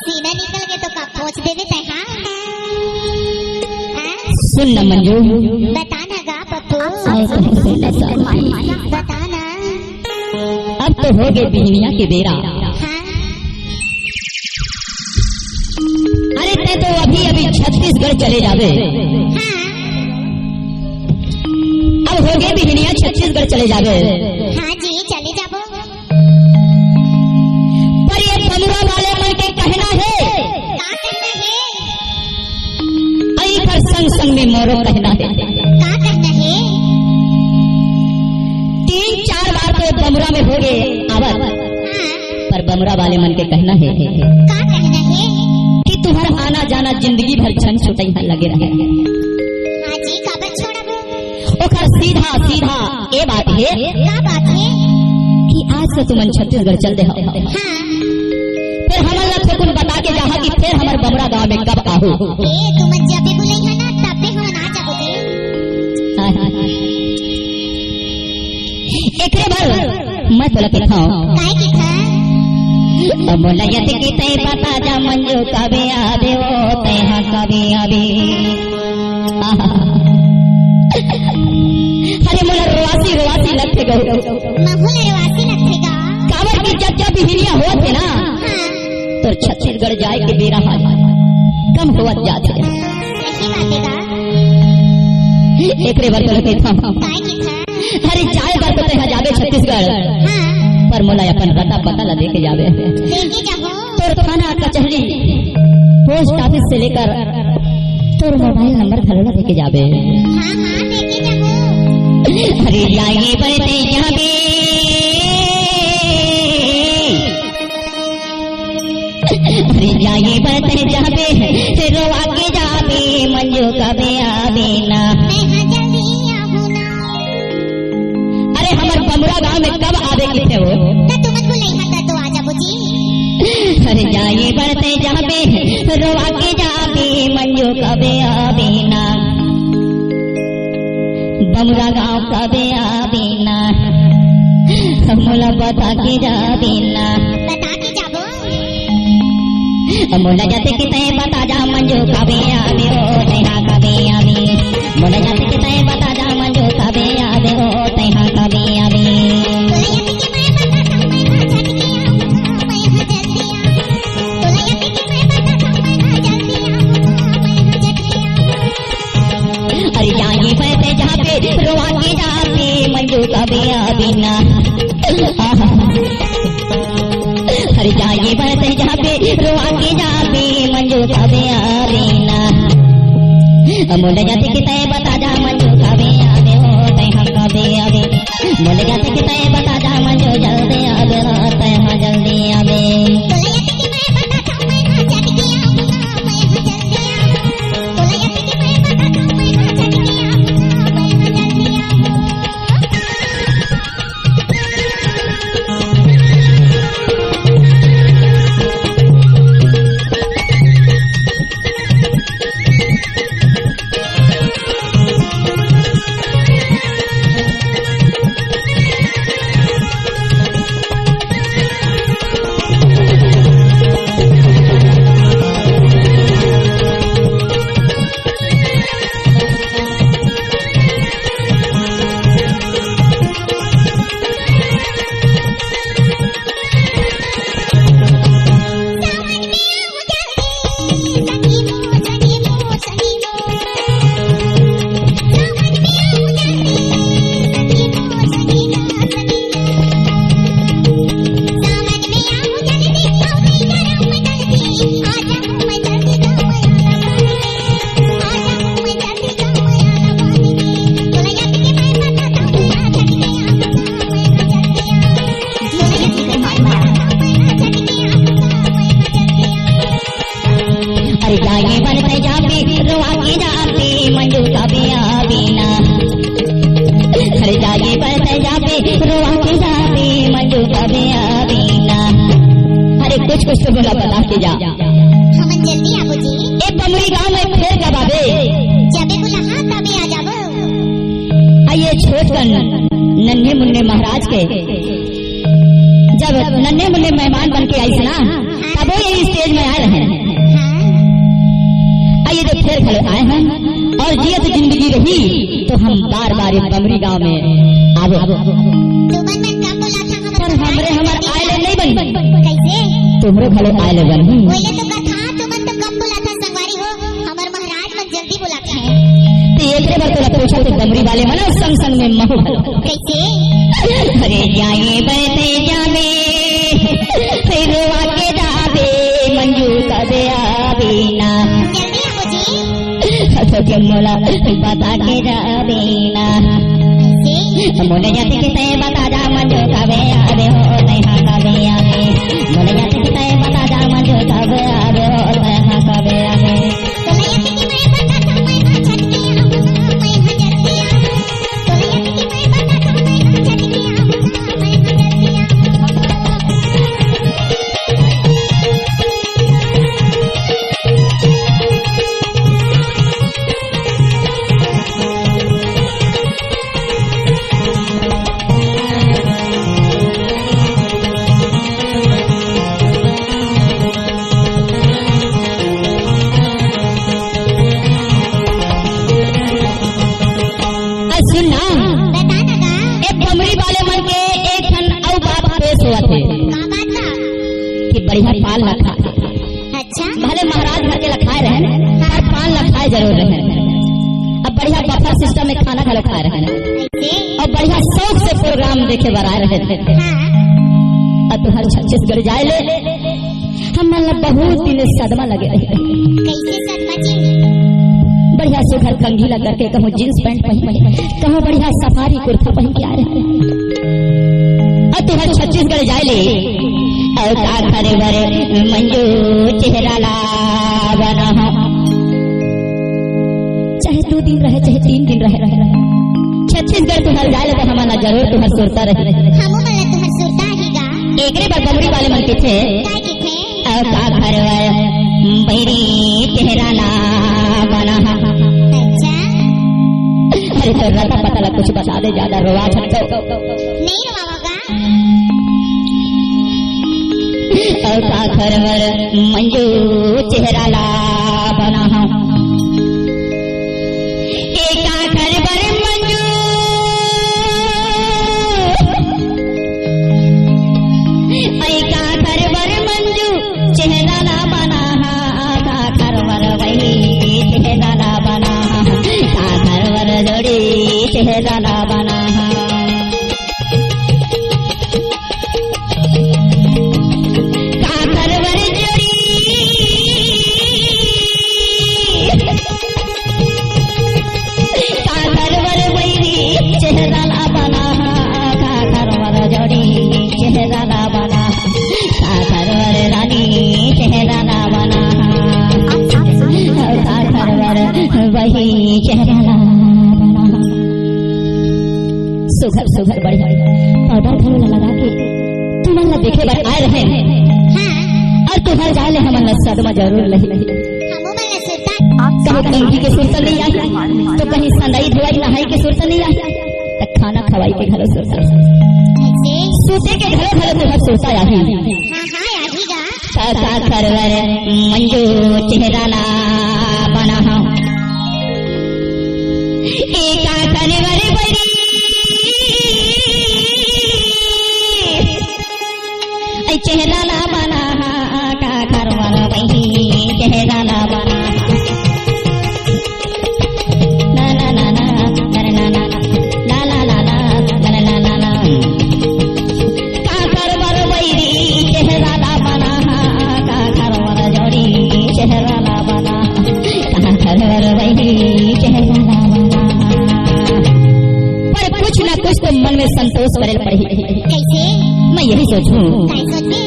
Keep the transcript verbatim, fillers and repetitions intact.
सीना निकल के तो का पोंछ देबे तैं, हाँ? हाँ? सुन ना मंजू। बता ना गा पप्पू। आए तो सुन ना साथी। बता ना। अब तो हो गे बिहनिया के बेरा। हाँ। अरे तैं तो अभी अभी छत्तीसगढ़ चले जाबे। हाँ। अब हो गे बिहनिया छत्तीसगढ़ चले जाबे। हाँ जी, चले जाबो। पर ये बमुरा वाले मन के कहना हे। का कहना हे? अई पर संग संग में मोरो कहना हे। का कहना हे? तीन चार बार तो बमुरा में हो गे आवत। हाँ। पर बमुरा वाले मन के कहना हे। का कहना हे? कि तुम्हारा आना जाना जिंदगी भर छन छुटई ह लगे रहे। हाँ जी, काबर छोड़बो? ओकर सीधा सीधा ए बात हे। का बात हे? कि आज से तुमन छत्तीसगढ़ चल दे हो। हाँ। फिर हमन ला थोकुन बता के जाहा कि फिर हमर बमरा गांव में कब आहू। ए, तुमन जबे बुलइहा ना, तबे हमन आ जाबो दे। हाँ, हाँ, हाँ। एकरे बर मैं तोला कथंव। काय कथा? मोला यत के तैं बता जा मंजू कबे आबे ओ तैं हा कबे आबे। अरे मोला रोवासी रोवासी लगथे गो। महू ला रोवासी लगथे गा। काबर कि जब जब बिहनिया होत हे ना, हाँ। तोर छत्तीसगढ़ जाए के बेरा ह कम होवत जात हे। सही बात हे गा। एकरे बर तोला कहिथंव। काय कथा? अरे जाए बर तो तैं हा जाबे छत्तीसगढ़, हाँ। पर मोला अपन रता पता ला दे के जाबे। दे के जाबो। तोर थाना कचहरी, पोस्ट ऑफिस से लेकर तोर मोबाइल नंबर घलो ला दे के जाबे। हाँ, हाँ, दे के जाबो। अरे जाए बर तैं जाबे। अरे जाए बर तैं जाबे, रोवा के जाबे, मंजू कबे आबे ना। मैं हाँ जल्दी आहूँ ना। अरे हमर बमुरा गांव में कब आबे किथे हो? त तुमन बुलइहा त तो आ जाबो जी। अरे जाए बर तैं जाबे, रोवा के जाबे, मंजू कबे आबे ना। बमुरा गांव कबे आबे ना, मोला बता के जाबे ना। बता के जाबो। मोला जाते के तैं बता जा मंजू कबे आबे ओ तैं हा कबे आबे। मोला जाते के तैं बता जा मंजू कबे आबे ओ तैं हा कबे आबे। तोला जाते के मैं बता, मैं हा झट के आहूँ, मैं हा जल्दी आहूँ। तोला जाते के मैं बता, मैं हा जल्दी आहूँ, मैं हा झट के आहूँ। अरे जाए बर तैं जाबे, रोवा के जाबे, मंजू कबे आबे ना। हर जाए बर तैं जाबे, रोवा के जाबे, मंजू कबे आबे ना। मोला जाते के तैं बता जा, मंजू कबे आबे ओ तैं हा कबे आबे। मोला जाते के तैं बता जा, मंजू जल्दी आबे ओ तैं हा जल्दी आबे। अरे जाए बर तैं जाबे, रोवा के जाबे, मंजू कबे आबे ना। अरे जाए बर तैं जाबे, रोवा के जाबे, मंजू कबे आबे ना। अरे कुछ कुछ तो मोला बता के जा। हमन जल्दी आबो जी। ए बमुरी गांव में फेर कब आबे? जबे बुलाहा तबे आ जाबो। आ ये छोटकन नन्हे मुन्ने महाराज के जब नन्हे मुन्ने मेहमान बन के आइस ना, तबो ये स्टेज में आए रहे। जियत जिंदगी रही, तो हम बार बार ये बमरी गांव में आबो। तुमन मन कम बुलाथा, हमर पर हमरे, हमर आए ले नहीं बनी। कैसे? तुमरो घलो आए ले बनी। बोले तो कथा, तुमन तो कम बुलाथा संगवारी हो, हमर महाराज मन जल्दी बुलाथे। ते एकरे बर तोला पूछा, ते बमरी वाले मन संग संग में महू घलो। कैसे? अरे जाए बैठे जावे, फिर आके जावे, मंजू कबे आवे ना। जल्दी आओ जी। हंस के मोला बता के जावे ना। कैसे? मोले जाति के तय बता जा, मंजू कबे आवे हो, तय हाँ कबे आवे। मोले जाति के तय बता जा, मंजू कबे आवे हो, तय हाँ कबे आवे। अ, सुन ना। बता ना गा। ए बमरी वाले मन के एक ठन अउ बात पेश होवत हे। का बात बा? कि बढ़िया पान ला खा। अच्छा। भले महाराज घर के ला खाए रहन, पर पान ला खाए जरूर रहन। अब बढ़िया बफर सिस्टम में खाना घलो खाए रहन। कैसे? अब बढ़िया शौक से प्रोग्राम देखे बर आए रहन। हाँ। अब तुहर छत्तीसगढ़ जाए ले, हमन ला बहुत दिन ले सदमा लगे रहे। कैसे सदमा जी? बढ़िया सुघर कंघी ला करके, कहूँ जींस पैंट पहन, कहूँ बढ़िया सफारी कुर्ता पहन के आए रहे। अउ तुहर छत्तीसगढ़ जाए ले, अउ का करे बर मंजू चेहरा ला बनाहूँ। चाहे दू दिन रहे, चाहे तीन दिन रहे, छत्तीसगढ़ तुहर जाए ले तो हमन ला जरूर तुहर सुरता रही। हमू मन ला तुहर सुरता ही गा। एकरे बर बमरी वाले मन कहिथे, काय कहिथे? अउ का करवय बहिरी चेहरा ला बनाहूँ। अच्छा। अरे तोर रता पता ला कुछ बता दे, ज्यादा रोवा झन तो। नहीं रोवावगा। अउ का करवय मंजू चेहरा ला बनाहूँ। ए का करवय मंजू। ए का करवय मंजू, चेहरा ला बनाहूँ, का करवय वही चेहरा ला बनाहूँ, का करवय जोड़ी चेहरा ला बनाहूँ। का करवय जोड़ी, का करवय वही चेहरा ला बनाहूँ, का करवय जोड़ी चेहरा ला बनाहूँ, का करवय रानी चेहरा ला बनाहूँ, का करवय वही चेहरा ला बनाहूँ। सुघर सुघर बढ़िया पाउडर घलो ला लगा के तुमन ला देखे बर आए रहे। हाँ। अउ तुहर जाए ले हमन ला सदमा जरूर लही। हमू मन ला सुरता। कहूँ कंघी के सुरता नहीं आही, तो कहीं संदई धोवाई नहाई के सुरता नहीं आही, त खाना खवाई के घलो सुरता। कैसे? सूते के घलो घलो तुहर सुरता आही। हाँ, हाँ, आही गा। का करवय मंजू चेहरा ला बनाहूँ। ए का करवय बहिरी, ए चेहरा ला बनाहूँ, का करवय बहिरी चेहरा ला बनाहूँ। ला ला ला ला, ला ला ला ला, ला ला ला ला, ला ला ला ला। का करवय बहिरी चेहरा ला बनाहूँ, का करवय जोड़ी चेहरा ला बनाहूँ, का करवय बहिरी चेहरा ला बनाहूँ। पर कुछ ना कुछ तो मन में संतोष करे पड़ही। कैसे? मैं यही सोचूं। काय सोचे?